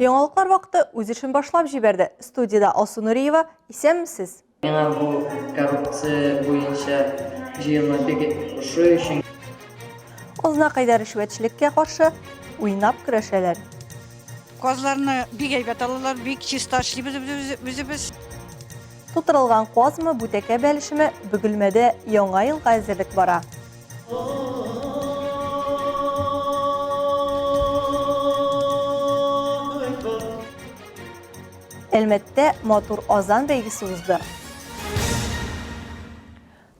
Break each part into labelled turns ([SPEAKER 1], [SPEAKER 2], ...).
[SPEAKER 1] Яңалыклар вакыты үз эшен башлап җибәрде. Студиядә Алсу Нуриева. Исәнмесез!
[SPEAKER 2] Миңа бу коррупция буенча җыелма бик ошый, чөнки.
[SPEAKER 1] Азнакайда ришвәтчелеккә каршы уйнап көрәшәләр.
[SPEAKER 3] Казларны бик әйбәт алалар, бик чиста эшлибез үзебез.
[SPEAKER 1] Тутырылган казмы, бүтәкә бәлешеме, Бөгелмәдә Яңа елга әзерлек бара. Әлмәттә матур азан бәйгесе узды.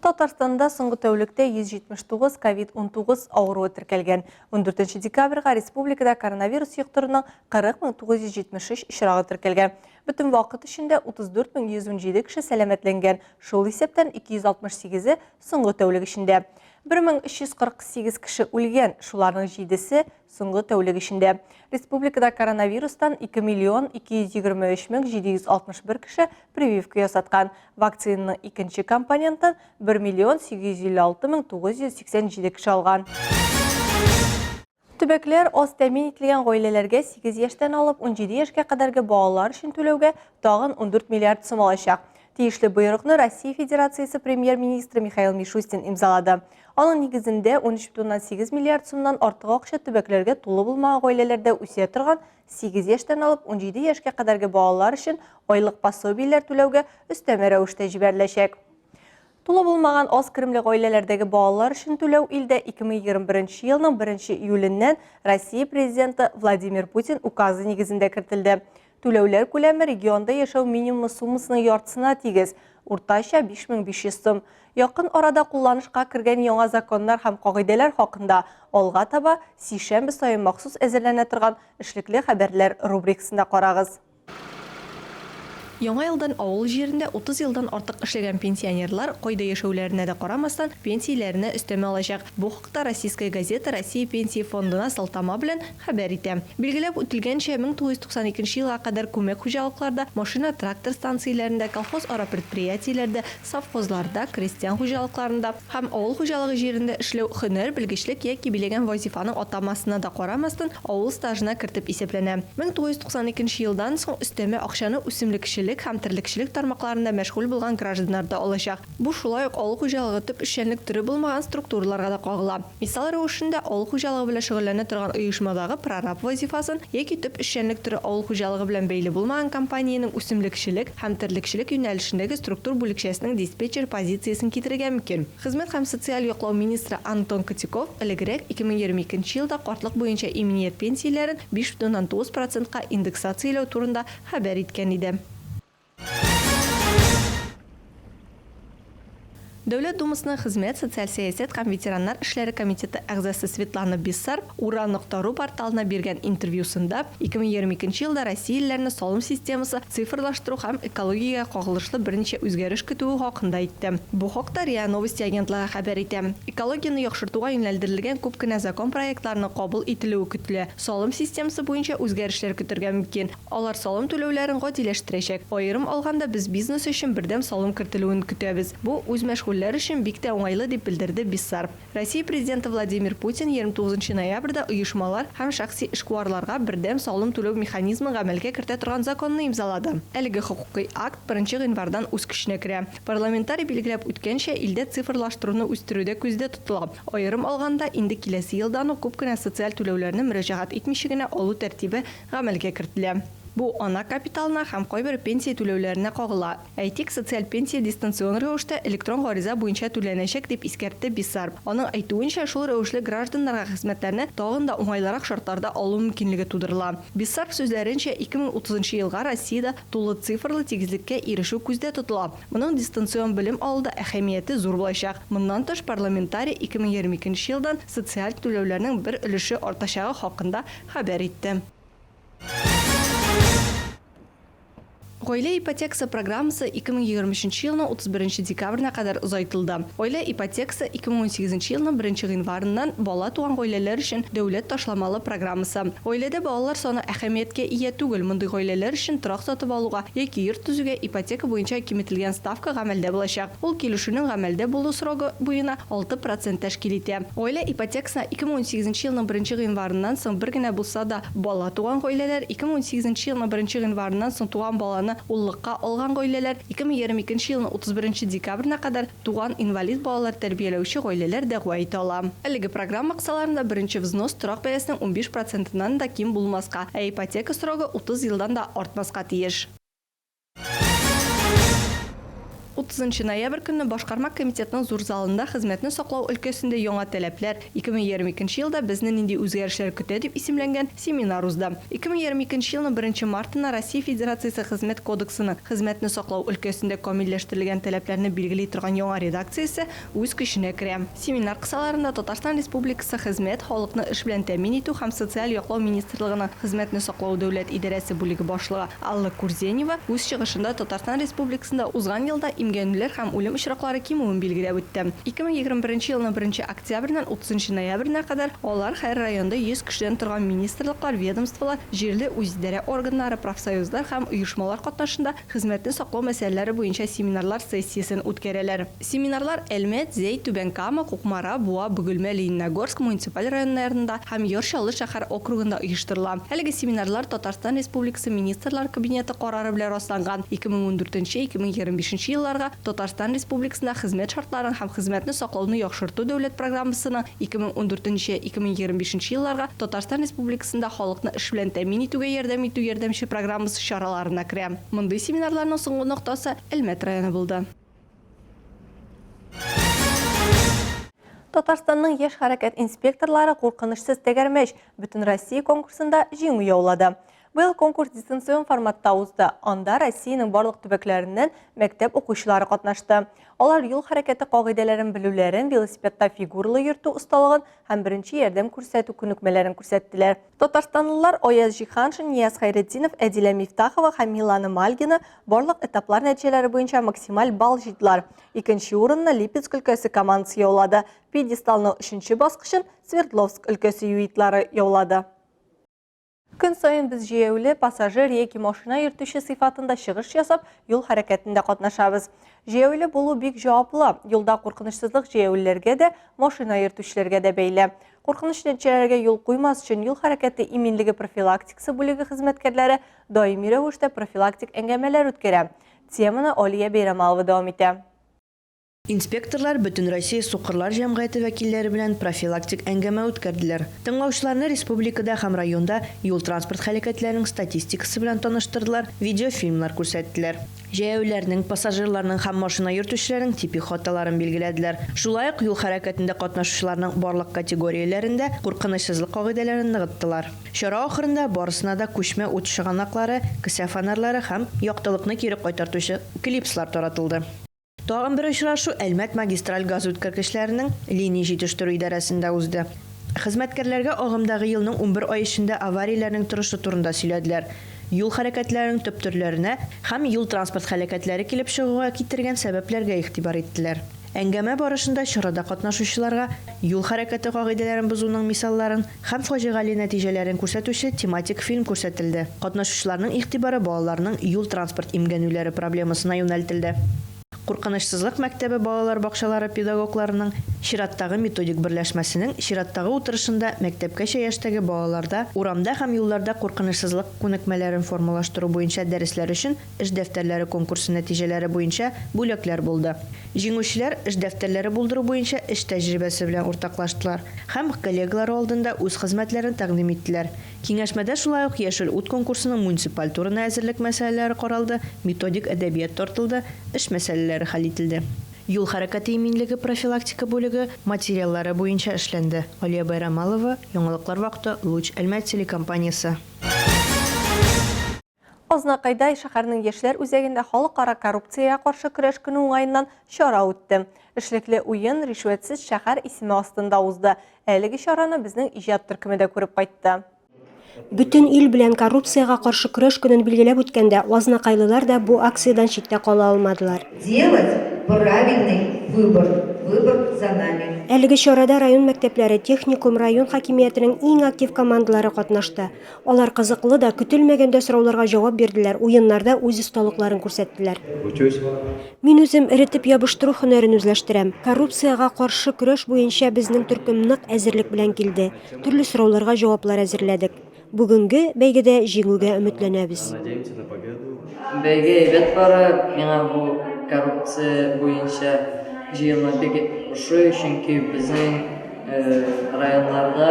[SPEAKER 1] Татарстанда соңгы тәүлектә 179 ковид-19 авыруы теркәлгән. 14 декабрьгә республикада коронавирус йоктыруның 40 973 очрагы теркәлгән. Бөтен вакыт эчендә 34 117 кеше сәламәтләнгән, шул исәптән 268-е соңгы тәүлек эчендә. 1348 кеше үлгән, шуларның җидесе соңгы тәүлек эчендә. Республикада коронавирустан 2 миллион 223 мең 761 кеше прививка ясаткан. Вакцинаның икенче компонентын 1 миллион 856 мең 987 кеше алган. Төбәкләр аз тәэмин ителгән гаиләләргә 8 яшьтән алып 17 яшькә кадәрге балалар өчен түләүгә тагын 14 миллиард сум алачак. Тиешле боерыкны Россия Федерациясе Премьер-министры Михаил Мишустин имзалады. Аның нигезендә 13,8 миллиард сумнан артык акча төбәкләргә тулы булмаган гаиләләрдә үсә торган 8 яшьтән алып 17 яшькә кадәрге балалар өчен айлык пособиеләр түләүгә өстәмә рәвештә җибәреләчәк. Тулы булмаган аз керемле гаиләләрдәге балалар өчен түләү илдә 2021 елның 1 июленнән Россия Президенты Владимир Путин указы нигезендә кертелде. Түләүләр күләме регионда яшәү минимумы суммасының яртысына тигез, уртача 5500 сум. Якын арада кулланышка кергән яңа законнар һәм кагыйдәләр хакында алга таба сишәмбе саен махсус әзерләнә торган Эшлекле хәбәрләр рубрикасында карагыз.
[SPEAKER 4] Яңа елдан авыл җирендә 30 елдан артык эшләгән пенсионерлар, кайда яшәүләренә дә карамастан, пенсияләренә өстәмә алачак. Бу хакта Российская газета Россия Пенсия фондына сылтама белән хәбәр итә. Билгеләп үтелгәнчә, 1992 елга кадәр күмәк хуҗалыкларда, машина-трактор станцияләрендә, колхоз-ара предприятиеләрдә, совхозларда, крестьян хуҗалыкларында, Һәм авыл хуҗалыгы җирендә эшләү һөнәр, белгечлек яки биләгән вазифаның атамасына да карамастан, авыл стажына кертеп исәпләнә. 1992 нче елдан соң өстәмә акчаны үсемлекчелек һәм терлекчелек тармакларында мәшгуль булган гражданнар да алачак. Бу шулай ук авыл хуҗалыгы төп эшчәнлек төре булмаган структураларга да кагыла. Мисал рәвешендә, авыл хуҗалыгы белән шөгыльләнә торган оешмадагы прораб вазифасын яки төп эшчәнлек төре авыл хуҗалыгы белән бәйле булмаган компаниянең үсемлекчелек һәм терлекчелек юнәлешендәге структур бүлекчәсенең диспетчер позициясен китерергә мөмкин. Хезмәт һәм социаль яклау министры Антон Котяков элегрәк 2022 нче елда картлык буенча иминият пенсияләрен 5,9 процентка индексацияләү турында хәбәр иткән иде. Дәүләт Думасының Хезмәт, социаль сәясәт һәм ветераннар эшләре комитеты әгъзасы Светлана Бессар Ура.ру порталына биргән интервьюсында 2022 нче елда россиялеләрне салым системасы цифрлаштыру һәм экологиягә кагылышлы берничә үзгәреш көтүе хакында әйтте. Бу хакта РИА Новости агентлыгы хәбәр итә. Экологияне яхшыртуга юнәлдерелгән күп кенә закон проектларының кабул ителүе көтелә. Салым системасы буенча үзгәрешләр көтәргә мөмкин. Алар салым түләүләрен гадиләштерәчәк. Аерым алганда, без бизнес өчен бердәм салым кертелүен көтәбез. Бу, үзмәшгульләр өчен бик тә уңайлы, дип белдерде Биссар. Россия Президенты Владимир Путин 29 нчы ноябрьдә оешмалар һәм шәхси эшкуарларга бердәм салым түләү механизмын гамәлгә кертә торган законны имзалады. Әлеге хокукый акт беренче гыйнвардан үз көченә керә. Парламентарий билгеләп үткәнчә, илдә цифрлаштыруны үстерү дә күздә тотыла. Аерым алганда, инде киләсе елдан ук күп кенә социаль түләүләрне мөрәҗәгать итмичә генә алу тәртибе гамәлгә кертелә. Бу ана капиталына һәм кайбер пенсия түләүләренә кагыла. Әйтик, социаль пенсия дистанцион рәвештә электрон гариза буенча түләнәчәк, дип искәртте Бессар. Аның әйтүенчә, шул рәвешле гражданнарга хезмәтләрне тагын да уңайлырак шартларда алу мөмкинлеге тудырыла. Бессарб сүзләренчә, 2030 нчы елга Россиядә тулы цифрлы тигезлеккә ирешү күздә тотыла. Моның дистанцион белем алуда әһәмияте зур булачак. Моннан тыш, парламентарий 2022 нче елдан социаль түләүләрнең бер өлеше артачагы хакында хәбәр итте. Гаилә ипотекасы программасы 2023 елның 31 декабренә кадәр озайтылды. Гаилә ипотекасы 2018 елның беренче гыйнварыннан бала туган гаиләләр өчен дәүләт ташламалы программасы. Гаиләдә балалар саны әһәмияткә ия түгел, мондый гаиләләр өчен торак сатып алуга яки йорт төзүгә ипотека буенча киметелгән ставка гамәлдә булачак. Ул килешүнең гамәлдә булу срогы буена 6 процент тәшкил итә. Гаилә ипотекасына 2018 елның беренче гыйнварыннан соң бер генә булса да бала туган гаиләләр, 2018 елның беренче гыйнварыннан соң туган баланы уллыкка алган гаиләләр, 2022 елның 31 декабренә кадәр туган инвалид балалар тәрбияләүче гаиләләр дәгъва итә ала. Әлеге программа кысаларында беренче взнос торак бәясенең 15 процентыннан да ким булмаска, ә ипотека срогы 30 елдан да артмаска тиеш. 30 нчы ноябрь көнне Башкарма комитетның зур залында Хезмәтне саклау өлкәсендә яңа таләпләр, 2022 елда безне нинди үзгәрешләр көтә дип исемләнгән семинар узды. 2022 елның беренче мартына Россия Федерациясе Хезмәт кодексының хезмәтне саклау өлкәсендә камилләштерелгән таләпләрне билгели торган яңа редакциясе үз көченә керә. Семинар кысаларында Татарстан Республикасы Хезмәт, халыкны эш белән тәэмин итү һәм социаль яклау министрлыгының Хезмәтне саклау дәүләт идарәсе бүлеге башлыгы Алла Курзенева үз чыгышында Татарстан Республикасында узган елда имгәнүләр һәм үлем очраклары кимүен билгеләп үтте. 2021 елның беренче октябреннән 30 ноябренә кадәр алар һәр районда 100 кешедән торган министрлыклар, ведомстволар, җирле үзидарә органнары, профсоюзлар һәм оешмалар катнашында хезмәтне саклау мәсьәләләре буенча семинарлар сессиясен үткәрәләр. Семинарлар Әлмәт, Зәй, Түбән Кама, Кукмара, Буа, Бөгелмә, Лениногорск муниципаль районнарында һәм Яр Чаллы шәһәр округында оештырыла. Әлеге семинарлар Татарстан Республикасы Министрлар Кабинеты карары белән расланган 2014-2025 елларга Татарстан Республикасында хезмәт шартларын һәм хезмәтне саклауны яхшырту дәүләт программасының 2014-2025 елларга Татарстан Республикасында халыкны эш белән тәэмин итүгә ярдәм итү ярдәмче программасы чараларына керә. Мондый семинарларның соңгы ноктасы Әлмәт районы булды.
[SPEAKER 1] Татарстанның яшь хәрәкәт инспекторлары куркынычсыз тәгәрмәч Бөтенроссия конкурсында җиңү яулады. Быел конкурс дистанцион форматта узды. Анда Россиянең барлык төбәкләреннән мәктәп укучылары катнашты. Алар юл хәрәкәте кагыйдәләрен белүләрен, велосипедта фигуралы йөртү осталыгын һәм беренче ярдәм күрсәтү күнекмәләрен күрсәттеләр. Татарстанлылар Аяз Җиһаншин, Нияз Хәйретдинов, Әдилә Мифтахова һәм Милана Мальгина барлык этаплар нәтиҗәләре буенча максималь балл җыйдылар. Икенче урынны Липецк өлкәсе командасы яулады. Пьедесталның өченче баскычын Свердловск өлкәсе юитлары яулады. Көн саен без җәяүле, пассажир яки машина йөртүче сыйфатында чыгыш ясап, юл хәрәкәтендә катнашабыз. Җәяүле булу бик җаваплы. Юлда куркынычсызлык җәяүлеләргә дә, машина йөртүчеләргә дә бәйле. Куркыныч нәтиҗәләргә юл куймас өчен юл хәрәкәте иминлеге профилактикасы бүлеге хезмәткәрләре даими рәвештә профилактик әңгәмәләр үткәрә. Теманы Алия Бәйрәмалова дәвам итә.
[SPEAKER 5] Инспекторлар Бөтенроссия сукырлар җәмгыяте вәкилләре белән профилактик әңгәмә үткәрделәр. Тыңлаучыларны республикада һәм районда юл-транспорт һәлакәтләренең статистикасы белән таныштырдылар, видеофильмнар күрсәттеләр. Җәяүлеләрнең, пассажирларның һәм машина йөртүчеләрнең типик хаталарын билгеләделәр. Шулай ук юл хәрәкәтендә катнашучыларның барлык категорияләрендә куркынычсызлык кагыйдәләрен ныгыттылар. Чара ахырында барысына да күчмә ут чыганаклары, кесә фонарьлары һәм яктылыкны кире кайтартучы клипслар таратылды. Тагын бер очрашу Әлмәт магистраль газүткәргечләренең линия җитештерү идарәсендә узды. Хезмәткәрләргә агымдагы елның 11 ай эчендә аварияләрнең торышы турында сөйләделәр, юл хәрәкәтләренең төп төрләренә һәм юл-транспорт һәлакәтләре килеп чыгуга китергән сәбәпләргә игътибар иттеләр. Әңгәмә барышында чарада катнашучыларга юл хәрәкәте кагыйдәләрен бозуның мисалларын һәм фаҗигале нәтиҗәләрен күрсәтүче тематик фильм күрсәтелде. Катнашучыларның игътибары балаларның юл-транспорт имгәнүләре проблемасына юнәлтелде. Куркынычсызлык мәктәбе балалар бакчалары педагогларының чираттагы методик берләшмәсенең чираттагы утырышында мәктәпкәчә яшьтәге балаларда урамда һәм юлларда куркынычсызлык күнекмәләрен формалаштыру буенча дәресләр өчен эш дәфтәрләре конкурсы нәтиҗәләре буенча бүләкләр булды. Җиңүчеләр эш дәфтәрләре булдыру буенча эш тәҗрибәсе белән уртаклаштылар һәм коллегалары алдында үз хезмәтләрен тәкъдим иттеләр. Киңәшмәдә шулай ук Яшел ут конкурсының муниципаль турына әзерлек мәсьәләләре каралды, методик әдәбият тартылды, эш мәсьәләләре хәл ителде. Юл хәрәкәте иминлеге профилактика бүлеге материаллары буенча эшләнде. Алия Байрамалова, Яңалыклар вакыты, Луч, Әлмәт телекомпаниясе.
[SPEAKER 1] Азнакайда шәһәрнең яшьләр үзәгендә халыкара коррупциягә каршы көрәш көне уңаеннан чара үтте. Эшлекле уен Ришвәтсез шәһәр исеме астында узды. Әлеге чараны безнең иҗат төркеме дә күреп кайтты.
[SPEAKER 6] Бөтен ил белән коррупциягә каршы көрәш көнен билгеләп үткәндә, азнакайлылар да бу акциядән читтә кала алмадылар.
[SPEAKER 7] Делать правильный выбор. Выбор за нами.
[SPEAKER 6] Әлеге чарада район мәктәпләре, техникум, район хакимиятенең иң актив командалары катнашты. Алар кызыклы да, көтелмәгән дә сорауларга җавап бирделәр, уеннарда үз осталыкларын күрсәттеләр.
[SPEAKER 8] Учусь.
[SPEAKER 6] Мин үзем эретеп ябыштыру һөнәрен үзләштерәм. Коррупциягә каршы көрәш буенча безнең төркем нык әзерлек белән килде. Төрле сорауларга җаваплар әзерләдек. Бүгенге бәйгедә җиңүгә өметләнәбез.
[SPEAKER 8] Надеемся на победу.
[SPEAKER 2] Бәйге әйбәт бара, миңа бу коррупция буенча җыелма бик ошый, чөнки безнең районнарда,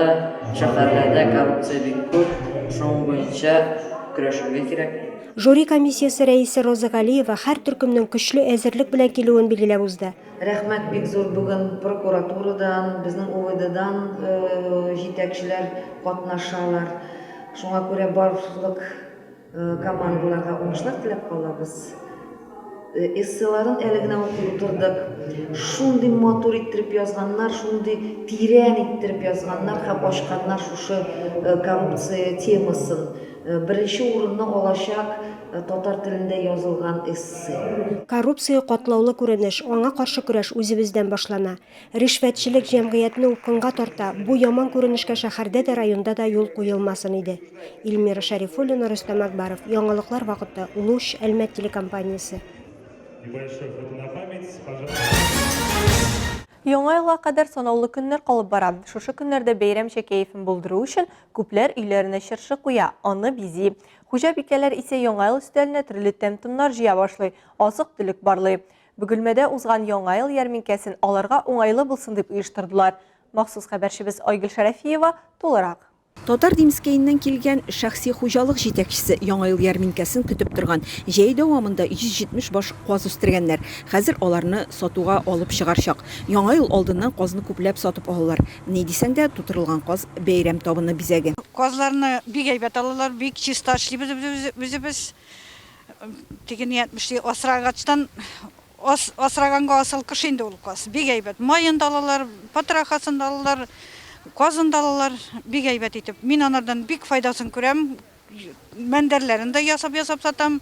[SPEAKER 2] шәһәрләрдә коррупция бик күп, шуның буенча көрәшергә кирәк.
[SPEAKER 6] Жюри комиссиясе рәисе Роза Галиева һәр төркемнең көчле әзерлек белән килүен билгеләп узды.
[SPEAKER 7] Рәхмәт бик зур бүген прокуратурадан, безнең УВДдан җитәкчеләр катнашалар. Шуңа күрә барлык командаларга уңышлар теләп калабыз. Эсселарын әле генә укып утырдык. Шундый матур иттереп язганнар, шундый тирән иттереп язганнар һәм ачканнар шушы коррупция темасын. Беренче урынны алачак татар телендә язылган эссе.
[SPEAKER 6] Коррупция катлаулы күренеш, аңа каршы көрәш үзебездән башлана. Ришвәтчелек җәмгыятьне упкынга тарта, бу яман күренешкә шәһәрдә дә, районда да юл куелмасын иде. Эльмира Шәрифуллина, Рөстәм Акбаров, Яңалыклар вакыты, Луч, Әлмәт телекомпаниясе.
[SPEAKER 1] Яңа елга кадәр санаулы көннәр калып бара. Шушы көннәрдә бәйрәмчә кәефен булдыру өчен күпләр өйләренә чыршы куя, аны бизи. Хуҗабикәләр исә Яңа ел өстәленә төрле тәм-томнар җыя башлый, азык-төлек барлый. Бөгелмәдә узган Яңа ел ярминкәсен аларга уңайлы булсын дип оештырдылар. Махсус хәбәрчебез Айгөл Шәрәфиева тулырак.
[SPEAKER 9] Татар Димскәеннән килгән шәхси хуҗалык җитәкчесе Яңа ел ярминкәсен көтеп торган. Җәй дәвамында 170 баш каз үстергәннәр. Хәзер аларны сатуга алып чыгар чак. Яңа ел алдыннан казны күпләп сатып алалар. Ни дисәң дә, тутырылган каз, бәйрәм табыны бизәге.
[SPEAKER 3] Казларны бик әйбәт алалар, бик чиста эшлибез үзебез. Теге ни әйтмешли, асрагачтан ас, асраганга асыл кош инде ул каз. Бик әйбәт. Маен да алалар, потрохасын да алалар, казын да алалар. Бик әйбәт итеп. Мин анардан бик файдасын күрәм. Мендәрләрен дә ясап-ясап сатам.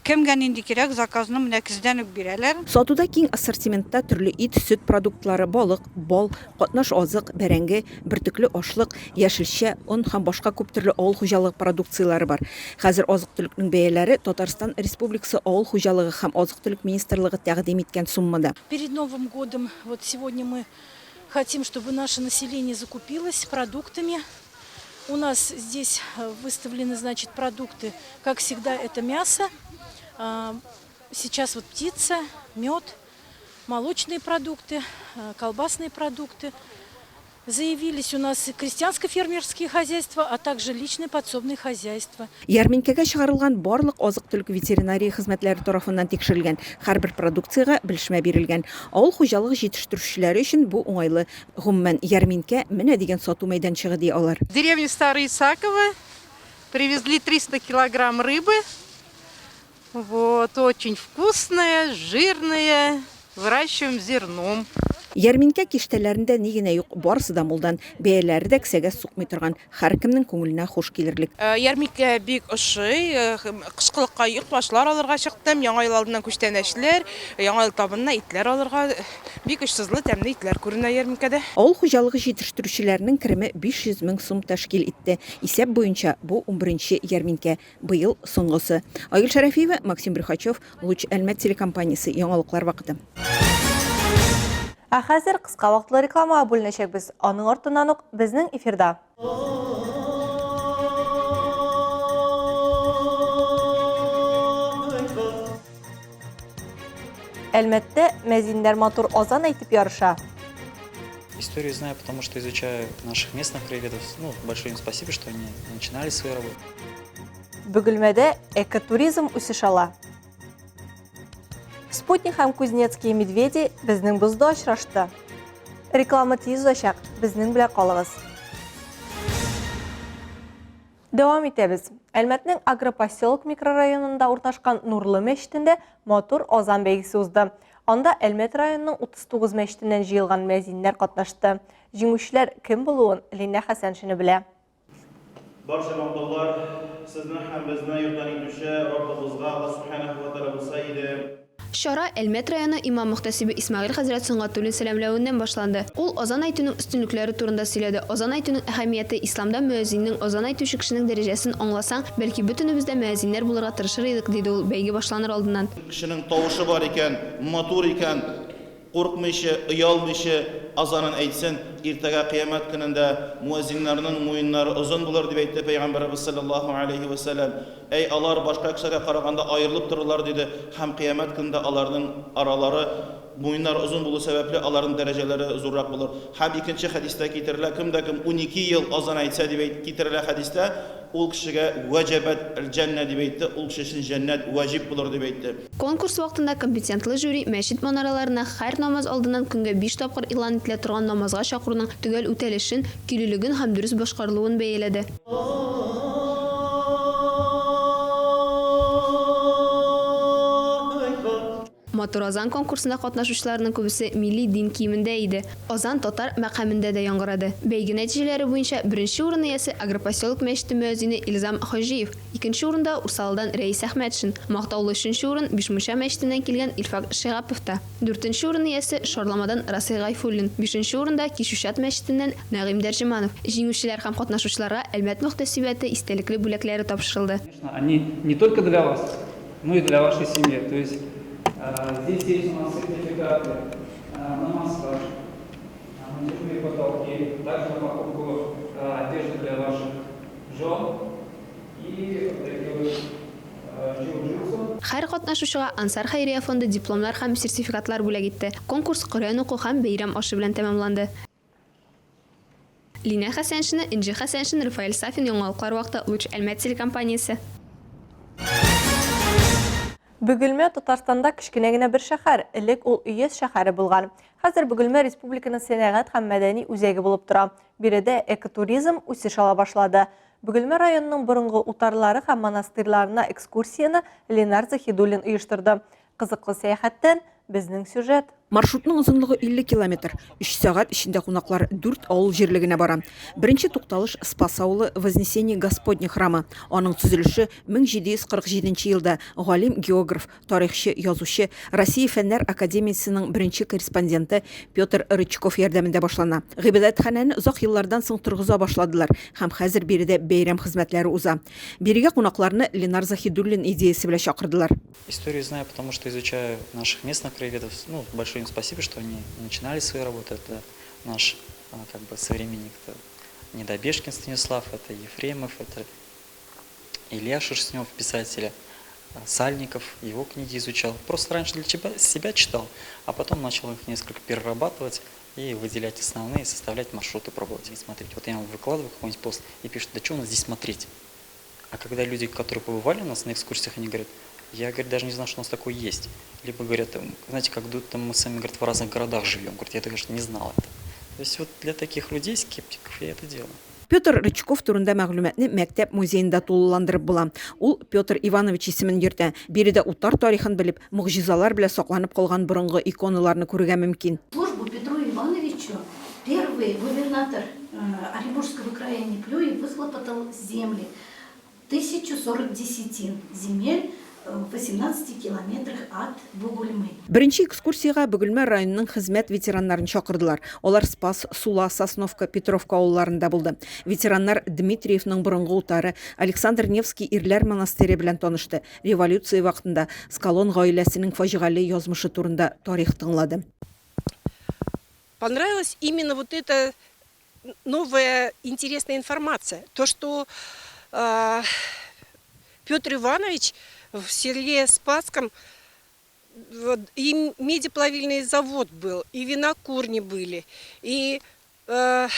[SPEAKER 3] Кемгә нинди кирәк, заказны менә көздән үк бирәләр.
[SPEAKER 9] Сатуда киң ассортиментта төрле ит, сөт продуктлары, балык, бал, катнаш азык, бәрәңге, бөртекле ашлык, яшелчә, он һәм башка күп төрле авыл хуҗалыгы продукцияләре бар. Хәзер азык-төлекнең бәяләре Татарстан Республикасы Авыл хуҗалыгы һәм азык-төлек министрлыгы тәкъдим иткән суммада.
[SPEAKER 10] Перед Новым годом, вот сегодня мы хотим, чтобы наше население закупилось продуктами. У нас здесь выставлены, значит, продукты, как всегда, это мясо, сейчас вот птица, мед, молочные продукты, колбасные продукты. Заявились у нас крестьянско-фермерские хозяйства, а также личные подсобные хозяйства.
[SPEAKER 9] Ярминкәгә чыгарылган барлык азык-төлек ветеринария хезмәтләре тарафыннан тикшерелгән, һәрбер продукциягә белешмә бирелгән. Авыл хуҗалыгы җитештерүчеләре өчен бу уңайлы. Гомумән, ярминкә, менә дигән сату мәйданчыгы, ди алар.
[SPEAKER 11] Деревня Старое Исаково привезли 300 килограмм рыбы. Вот, очень вкусная, жирная, выращиваем зерном.
[SPEAKER 9] Ярминкә киштәләрендә ни генә юк, барысы да мулдан, бәяләре дә кесәгә сукмый торган, һәркемнең күңеленә хуш килерлек.
[SPEAKER 11] Ярминкә бик ошый, кышкылыкка йорт-башлар алырга чыктым, Яңа ел алдыннан күчтәнәчләр, Яңа ел табынына итләр алырга, бик очсызлы, тәмле итләр күренә ярминкәдә.
[SPEAKER 9] Авыл хуҗалыгы җитештерүчеләренең кереме 500 мең сум тәшкил итте. Исәп буенча, бу унберенче ярминкә. Быел соңгысы. Айгөл Шәрәфиева, Максим Брюхачев, Луч Әлмәт телекомпаниясе, Яңалыклар вакыты.
[SPEAKER 1] Ә хәзер кыска вакытлы рекламага бүленәчәкбез. Аның артыннан ук безнең эфирда. Әлмәттә мәзиннәр матур азан әйтеп ярыша.
[SPEAKER 12] Историю знаю, потому что изучаю наших местных краеведов. Ну, большое им спасибо, что они начинали свою работу.
[SPEAKER 1] Бөгелмәдә экотуризм үсеш ала. Спутник һәм Кузнецкие медведи безнең бозда очрашты. Реклама тиз узачак, безнең белән калыгыз. Дәвам итәбез. Әлмәтнең Агропоселок микрорайонында урнашкан Нурлы мәчетендә матур азан бәйгесе узды. Анда Әлмәт районының 39 мәчетеннән җыелган мәзиннәр катнашты. Җиңүчеләр кем булуын Линә Хәсәншина белә.
[SPEAKER 8] Барча мактаулар сезне һәм безне ярдәм итүче Раббыбызга, Аллаһ Сүбхәнәһү вә Тәгалә булса иде.
[SPEAKER 13] Чара Әлмәт районы имам-мөхтәсибе Исмәгыйль хәзрәт Сөнгатуллин сәламләвеннән башланды. Ул азан әйтүнең өстенлекләре турында сөйләде. Азан әйтүнең әһәмияте, исламда мөәзиннең, азан әйтүче кешенең дәрәҗәсен аңласаң, бәлки бөтенебез дә мөәзиннәр булырга тырышыр идек, диде ул бәйге башланыр алдыннан.
[SPEAKER 8] Кешенең тавышы бар икән, матур икән, Куркмыйча, оялмыйча азанын әйтсен, иртәгә кыямәт көнендә муәззиннарның муеннары озын булыр, дип әйтте Пәйгамбәребез салләллаһу галәйһи вә сәлләм. Әй, алар башка кешеләргә караганда аерылып торырлар, диде, һәм кыямәт көнендә аларның аралары, муеннары озын булу сәбәпле, аларның дәрәҗәләре зуррак булыр. Һәм икенче хәдистә китерелә, кем дә кем 12 ел азан әйтсә, дип китерелә хәдистә, Ул кешегә вәҗәбәт әл-җәннә дип әйтте, ул кеше өчен җәннәт вәҗиб булыр дип әйтте.
[SPEAKER 13] Конкурс вакытында компетентлы жюри мәчет манараларына һәр намаз алдыннан көнгә биш тапкыр игълан ителә торган намазга чакыруның төгәл үтәлешен, көйлелеген һәм дөрес башкарылуын бәяләде. Матур азан конкурсында катнашучыларның күбесе милли дин киемендә иде. Азан татар мәкамендә дә яңгырады. Бәйге нәтиҗәләре буенча беренче урын иясе Агропоселок мәчете мөәзине Илзам Хаҗиев, икенче урында Урсалыдан Рәис Әхмәтшин, мактаулы өченче урын Бишмунча мәчетеннән килгән Илфак Шигаповта, дүртенче урын иясе Шарламадан Расыйх Гайфуллин, бишенче урында Кичүчат мәчетеннән Нәгыйм Дәрҗеманов. Җиңүчеләр һәм катнашучыларга Әлмәт мөхтәсибәте истәлекле бүләкләре тапшырылды.
[SPEAKER 14] Они не только для вас, но и для вашей семьи. То есть здесь есть у нас сертификаты на массаж, на натяжные потолки, также на покупку одежды для ваших жен и вот такие вот джиу-джитсу.
[SPEAKER 13] Һәр катнашучыга Ансар хәйрия фонды дипломнар һәм сертификатлар бүләк итте. Конкурс Коръән уку һәм бәйрәм ашы белән тәмамланды. Линә Хәсәншина, Энҗе Хәсәншин, Рафаэль Сафин, Яңалыклар вакыты, Луч Әлмәт телекомпаниясе.
[SPEAKER 1] Бөгелмә Татарстанда кечкенә генә бер шәһәр. Элек ул өяз шәһәре булган. Хәзер Бөгелмә республиканың сәнәгать һәм мәдәни үзәге булып тора. Биредә экотуризм үсеш ала башлады. Бөгелмә районының борынгы утарлары һәм монастырьларына экскурсияне Ленар Заһидуллин оештырды. Кызыклы сәяхәттән безнең сюжет.
[SPEAKER 9] Маршрутның озынлыгы 50 километр. Өч сәгать эчендә кунаклар дүрт авыл җирлегенә бара. Беренче тукталыш, Спас авылы, Вознесение Господне храмы. Аның төзелеше 1747 нче елда галим, географ, тарихчы, язучы, Россия Фәннәр академиясенең беренче корреспонденты Петр Рычков ярдәмендә башлана. Гыйбадәтханәне озак еллардан соң торгыза башладылар һәм хәзер биредә бәйрәм хезмәтләре уза. Бирегә кунакларны Ленар Заһидуллин идеясе белән чакырдылар.
[SPEAKER 12] Историю знаю, потому что изучаю наших местных краеведов. Ну, большое им спасибо, что они начинали свою работу. Это наш как бы современник, это Недобежкин Станислав, это Ефремов, это Илья Шерстнев, писателя, Сальников, его книги изучал. Просто раньше для себя читал, а потом начал их несколько перерабатывать и выделять основные, составлять маршруты, пробовать и смотреть. Вот я вам выкладываю какой-нибудь пост и пишут, да что у нас здесь смотреть? А когда люди, которые побывали у нас на экскурсиях, они говорят, я, говорит, даже не знал, что у нас такое есть. Либо говорят, знаете, как будто мы сами, говорит, в разных городах живем. Говорит, я даже не знал это. То есть вот для таких людей, скептиков, я это делаю.
[SPEAKER 9] Петр Рычков турында мәгълүматны мәктәп музеенда тулыландырып була. Ул Петр Иванович исемен йөртә. Биредә утар тарихын белеп, могҗизалар белән сакланып калган борынгы иконаларны күрергә мөмкин.
[SPEAKER 15] Службу Петру Ивановичу первый губернатор Оренбургского края Неплюев выхлопотал земли. 1040 десятин земель в 18 километрах от Бугульмы.
[SPEAKER 9] Беренче экскурсиягә Бөгелмә районының хезмәт ветераннарын чакырдылар. Алар Спас, Сула, Сосновка, Петровка авылларында булды. Ветераннар Дмитриевның борынгы утары, Александр Невский ирләр монастыре белән танышты, революция вакытында Скалон гаиләсенең фаҗигале язмышы турында тарих тыңлады.
[SPEAKER 16] Понравилась именно вот эта новая интересная информация. То, что э, Петр Иванович в селе Спасском и медиплавильный завод был, и винокурни были, и э,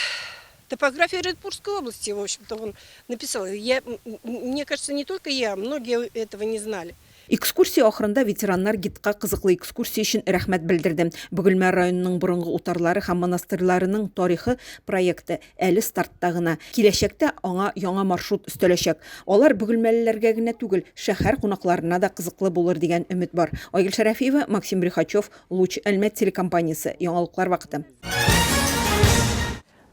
[SPEAKER 16] топография Оренбургской области, в общем-то, он написал. Я, мне кажется, не только я, многие этого не знали.
[SPEAKER 9] Экскурсия ахырында ветераннар гидка кызыклы экскурсия өчен рәхмәт белдерде. Бөгелмә районының борынгы утарлары һәм монастырьларының тарихы проекты әле стартта гына. Киләчәктә аңа яңа маршрут өстәләчәк. Алар бөгелмәлеләргә генә түгел, шәһәр кунакларына да кызыклы булыр дигән өмет бар. Айгөл Шәрәфиева, Максим Брюхачев, Луч, Әлмәт телекомпаниясе, Яңалыклар вакыты.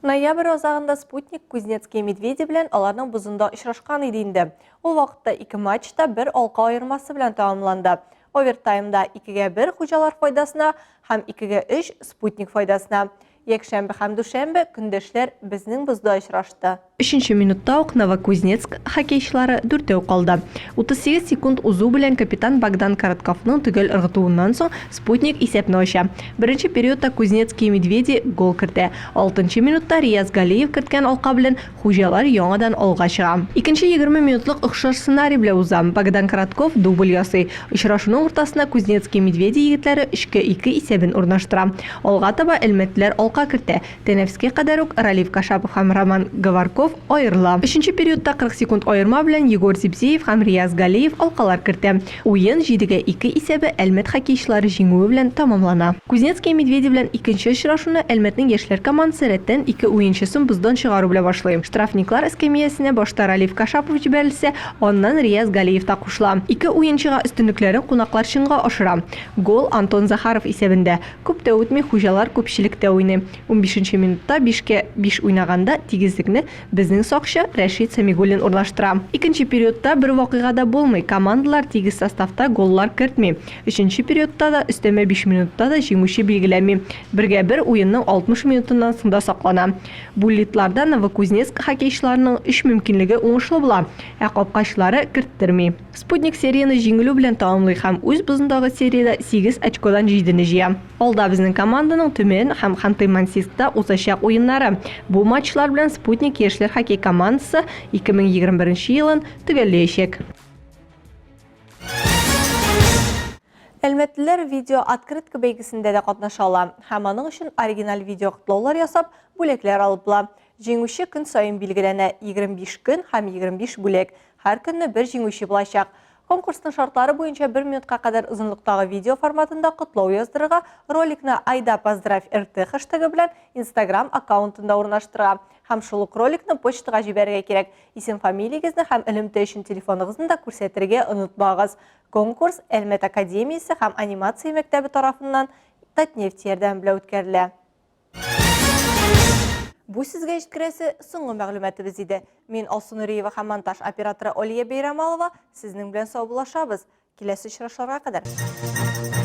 [SPEAKER 1] Ноябрь азагында Спутник Кузнецкие медведи белән аларның бозында очрашкан иде инде. Ул вакытта ике матч та бер алка аермасы белән тәмамланды. Овертаймда 2-гә 1 хуҗалар файдасына һәм 2-гә 3 Спутник файдасына. Якшәмбе һәм дүшәмбе көндәшләр безнең бозда очрашты.
[SPEAKER 4] Өченче минутта ук Новокузнецк хоккейчылары дүртәү калды. 38 секунд узу белән капитан Богдан Коротковның төгәл ыргытуыннан соң Спутник исәпне ача. Беренче периодта Кузнецкие медведи гол кертә. Алтынчы минутта Рияз Галиев керткән алка белән хуҗалар яңадан алга чыга. Икенче 20 минутлык охшаш сценарий белән уза. Богдан Коротков дубль ясый. Очрашуның уртасына Кузнецкие медведи егетләре өчкә ике исәбен урнаштыра. Алга таба әлмәтлеләр алка кертә. Тәнәфескә кадәр үк Ралиф Кашапов һәм Роман Говорков аерыла. Өченче периодта 40 секунд аерма белән Егор Зибзеев һәм Рияз Галиев алкалар кертә. Уен җидегә ике исәбе Әлмәт хоккейчылары җиңүе белән тәмамлана. Кузнецкие медведи белән икенче очрашуны Әлмәтнең яшьләр командасы рәттән ике уенчысын боздан чыгару белән башлый. Штрафниклар эскәмиясенә башта Ралиф Кашапов җибәрелсә, аннан Рияз Галиев та кушыла. Ике уенчыга өстенлекләрен кунаклар чынга ашыра. Гол Антон Захаров исәбендә. Күп тә үтми, хуҗалар күпчелектә уйный. Унбишенче минутта бишкә биш уйнаганда тигезлекне безнең сакчы Рәшит Сәмигуллин урнаштыра. Икенче периодта бер вакыйга да булмый, командалар тигез составта голлар кертми. Өченче периодта да, өстәмә биш минутта да җиңүче билгеләнми. Бергә бер уенның 60 минутыннан соң да саклана. Буллитларда Новокузнецк хоккейчыларының өч мөмкинлеге уңышлы була, ә капкачлары керттерми. Спутник серияне җиңелү белән тәмамлый һәм үз бозындагы сериядә сигез очкодан җидене җыя. Алда безнең команданың Төмән һәм Ханты-Мансийскта узачак уеннары. Бу матчлар белән Спутник яшьләр хоккей командасы 2021 елын төгәлләячәк.
[SPEAKER 1] Әлмәтлеләр видеооткрытка бәйгесендә дә катнаша ала һәм аның өчен оригиналь видеокотлаулар ясап, бүләкләр алып була. Җиңүче көн саен билгеләнә, 25 көн һәм 25 бүләк. Һәр көнне бер җиңүче булачак. Конкурсның шартлары буенча бер минутка кадәр озынлыктагы видео форматында котлау яздырырга, роликны Айда поздравь РТ хэштегы белән Instagram аккаунтында урнаштырырга һәм шул ук роликны почтага җибәрергә кирәк. Исем-фамилиягезне һәм элемтә өчен телефоныгызны да күрсәтергә онытмагыз. Конкурс Әлмәт академиясе һәм анимация мәктәбе тарафыннан Татнефть ярдәме белән үткәрелә. Бу сезгә җиткерәсе соңгы мәгълүматыбыз иде. Мин Алсу Нуриева һәм монтаж операторы Олия Бәйрәмалова сезнең белән саубуллашабыз. Киләсе очрашуларга кадәр.